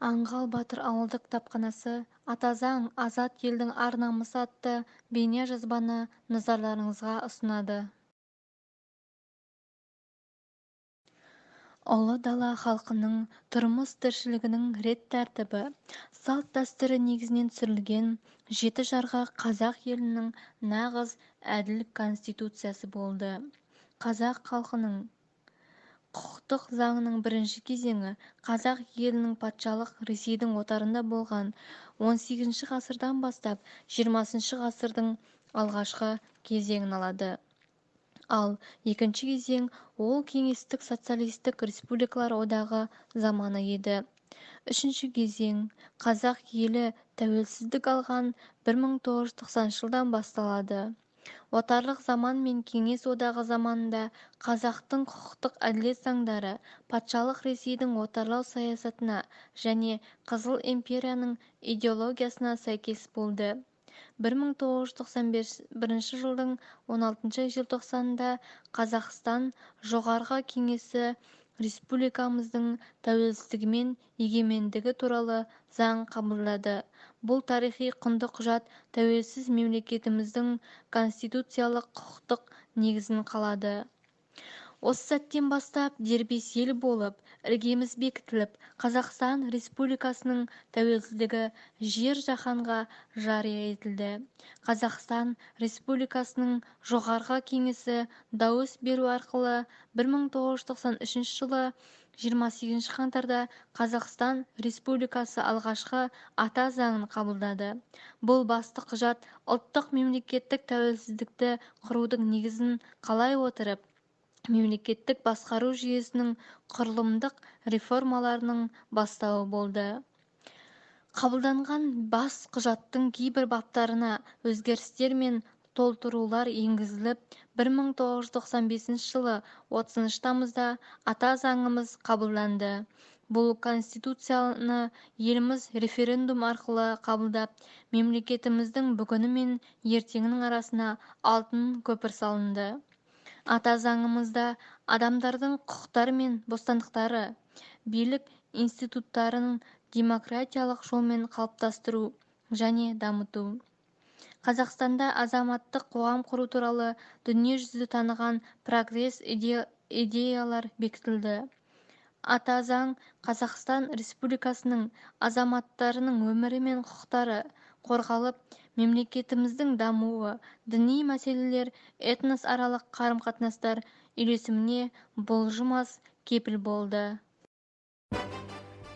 Аңғал батыр ауылдық кітапханасы «Ата заң – азат елдің ар-намысы» атты бейнежазбаны назарларыңызға ұсынады. Ұлы дала халқының тұрмыс-тіршілігінің рет-тәртібі, салт-дәстүрі негізінен түсірілген Жеті жарғы қазақ елінің нағыз әділ конституциясы болды. Қазақ халқының құқықтық заңының бірінші кезеңі қазақ елінің патшалық Ресейдің отарында болған 18 ғасырдан бастап 20 ғасырдың алғашқы кезеңін алады. Ал екінші кезең ол Кеңестік Социалистік Республикалар Одағы заманы еді. Үшінші кезең қазақ елі тәуелсіздік алған 1990 жылдан басталады. Отарлық заман мен Кеңес Одағы заманында қазақтың құқықтық әділет заңдары патшалық Ресейдің отарлау саясатына және Қызыл империяның идеологиясына сәйкес болды. 1991 жылдың 16 желтоқсанында Қазақстан Жоғарғы Кеңесі республикамыздың тәуелсіздігі мен егемендігі туралы заң қабылдады. Бұл тарихи құнды құжат тәуелсіз мемлекетіміздің конституциялық құқықтық негізін қалады. Осы сәттен бастап дербес ел болып, іргеміз бекітіліп, Қазақстан Республикасының тәуелсіздігі жер-жаһанға жария етілді. Қазақстан Республикасының Жоғарғы Кеңесі дауыс беру арқылы 1993 жылы 28 қаңтарда Қазақстан Республикасы алғашқы Ата заңын қабылдады. Бұл басты құжат ұлттық мемлекеттік тәуелсіздікті құрудың негізін қалай отырып, мемлекеттік басқару жүйесінің құрылымдық реформаларының бастауы болды. Қабылданған бас құжаттың кейбір баптарына өзгерістер мен толтырулар енгізіліп, 1995 жылы 30 тамызда Ата заңымыз қабылданды. Бұл конституцияны еліміз референдум арқылы қабылдап, мемлекетіміздің бүгіні мен ертеңінің арасына алтын көпір салынды. Ата заңымызда адамдардың құқықтары мен бостандықтары, билік институттарын демократиялық жолмен қалыптастыру және дамыту, Қазақстанда азаматтық қоғам құру туралы дүниежүзі таныған прогресс идеялар бекітілді. Ата заң Қазақстан Республикасының азаматтарының өмірі мен құқықтары қорғалып, мемлекетіміздің дамуы, діни мәселелер, этносаралық қарым-қатынастар үйлесіміне бұлжымас кепіл болды.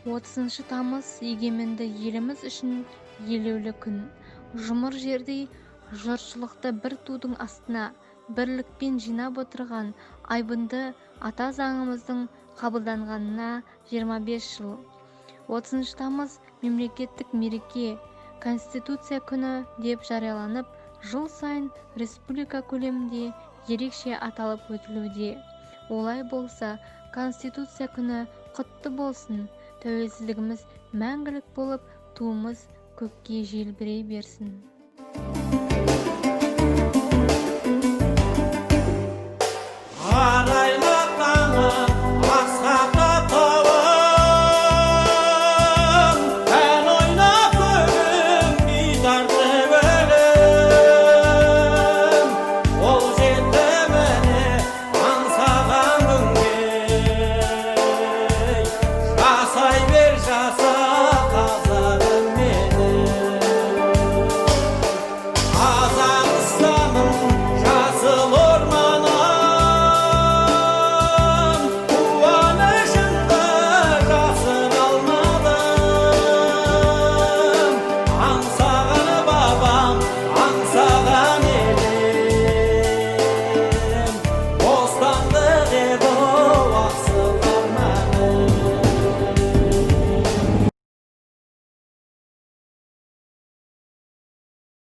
30 тамыз егеменді еліміз үшін елеулі күн. Жұмыр жердей жұртшылықты бір тудың астына бірлікпен жинап отырған айбынды Ата заңымыздың қабылданғанына 25 жыл. 30 тамыз мемлекеттік мереке, Конституция күні деп жарияланып, жыл сайын республика көлемінде ерекше аталып өтілуде. Олай болса, Конституция күні құтты болсын, тәуелсіздігіміз мәңгілік болып, туымыз көкке желбірей берсін. Арайлы таңы, асқақтап тауым, ән ойнап көгім, күй тартып өлім. Ол жетті міне аңсаған күнге. Жасай бер, жаса.